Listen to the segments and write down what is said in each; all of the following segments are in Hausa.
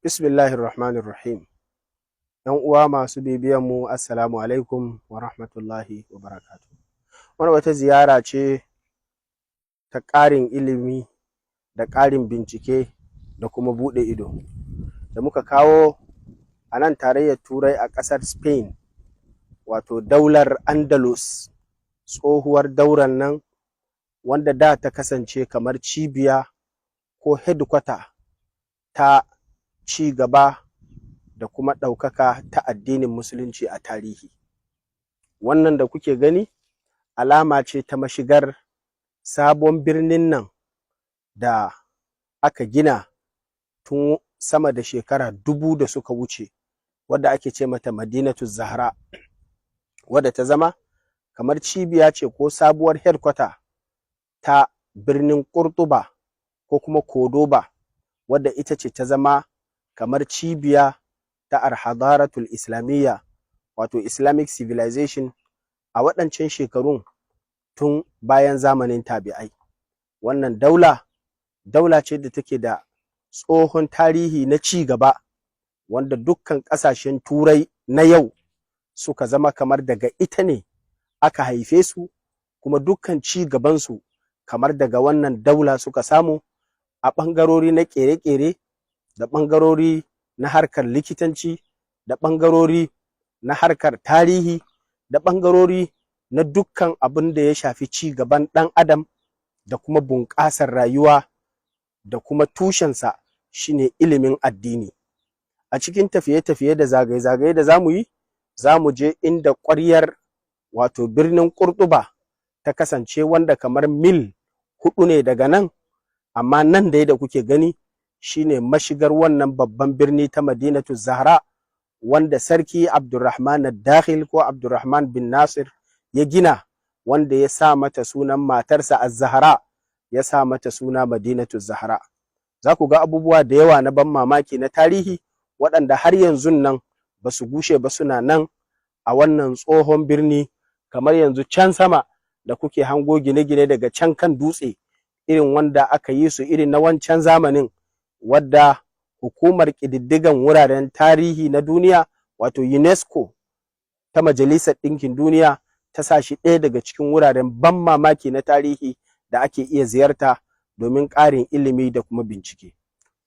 Bismillahir Rahmanir Rahim. ‘Yan uwa masu bibiyan mu, assalamu alaikum wa rahmatullahi wa barakatuh. Wannan wata ziyara ce ta ƙarin ilimi da ƙarin bincike da kuma buɗe ido da muka kawo a nan tarayyar Turai, a ƙasar Spain, wato daular Andalus, tsohuwar daular nan wanda da ta kasance kamar cibiya ko headquarter ta ci gaba da kuma ɗaukaka ta addinin Musulunci a tarihi. Wannan da kuke gani alama ce ta mashigar sabon birnin nan da aka gina tun sama da shekara 1000 da suka wuce, wadda ake ce mata Madinatu Zahra, wadda ta zama kamar cibiya ce ko sabuwar headquarter ta birnin Ƙurtuba ko kuma Cordoba, wadda ita ce ta zama kamar cibiya ta Alhadaratul Islamiyya, wato Islamic civilization, a waɗancan shekarun tun bayan zamanin tabi'ai. Wannan daula, daula ce da take da tsohon tarihi na ci gaba, wanda dukkan ƙasashen Turai na yau suka zama kamar daga ita ne aka haife su, kuma dukkan ci gabansu kamar daga wannan daula suka samu, a ɓangarori na ƙere-ƙere da ɓangarori na harkar likitanci da ɓangarori na harkar tarihi da ɓangarori na dukkan abin da ya shafi ci gaban ɗan adam da kuma bunƙasar rayuwa, da kuma tushensa shine ilimin addini. A cikin tafiye-tafiye da zagaye-zagaye da zamu yi, za mu je inda ƙwaryar, wato birnin Ƙurɗuba, ta kasance, wanda kamar mil 4 ne daga nan. Amma nan dai da kuke gani shine mashigar wannan babban birni ta Madinatu Zahra, wanda Sarki Abdurrahman Dakhil ko Abdurrahman bin Nasir ya gina, wanda ya sa mata sunan matarsa Az-Zahra, ya sa mata suna Madinatu Zahra. Za ku ga abubuwa da yawa na ban mamaki na tarihi, waɗanda har yanzu nan ba su gushe ba, suna nan a wannan tsohon birni. Kamar yanzu can sama da kuke hango gine-gine daga can kan dutse, irin wanda aka yi su irin na wancan zamanin, wadda hukumar ƙididdigan wuraren tarihi na duniya, wato UNESCO ta Majalisar Ɗinkin Duniya, ta sa shi ɗaya daga cikin wuraren ban mamaki na tarihi da ake iya ziyarta domin ƙarin ilimi da kuma bincike.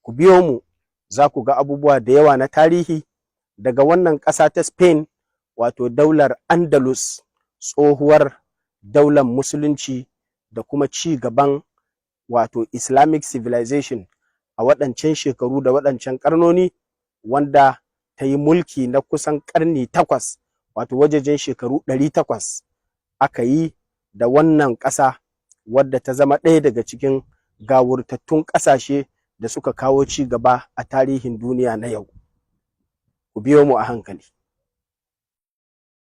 Ku biyo mu, za ku ga abubuwa da yawa na tarihi daga wannan ƙasa ta Spain, wato daular Andalus, tsohuwar daular Musulunci da kuma ci gaban, wato Islamic civilization, a waɗancan shekaru da waɗancan ƙarnoni, wanda ta yi mulki na kusan ƙarni 8, wato wajejen shekaru 800 aka yi da wannan ƙasa, wadda ta zama ɗaya daga cikin gawurtattun ƙasashe da suka kawo ci gaba a tarihin duniya na yau. Ku biyo mu a hankali.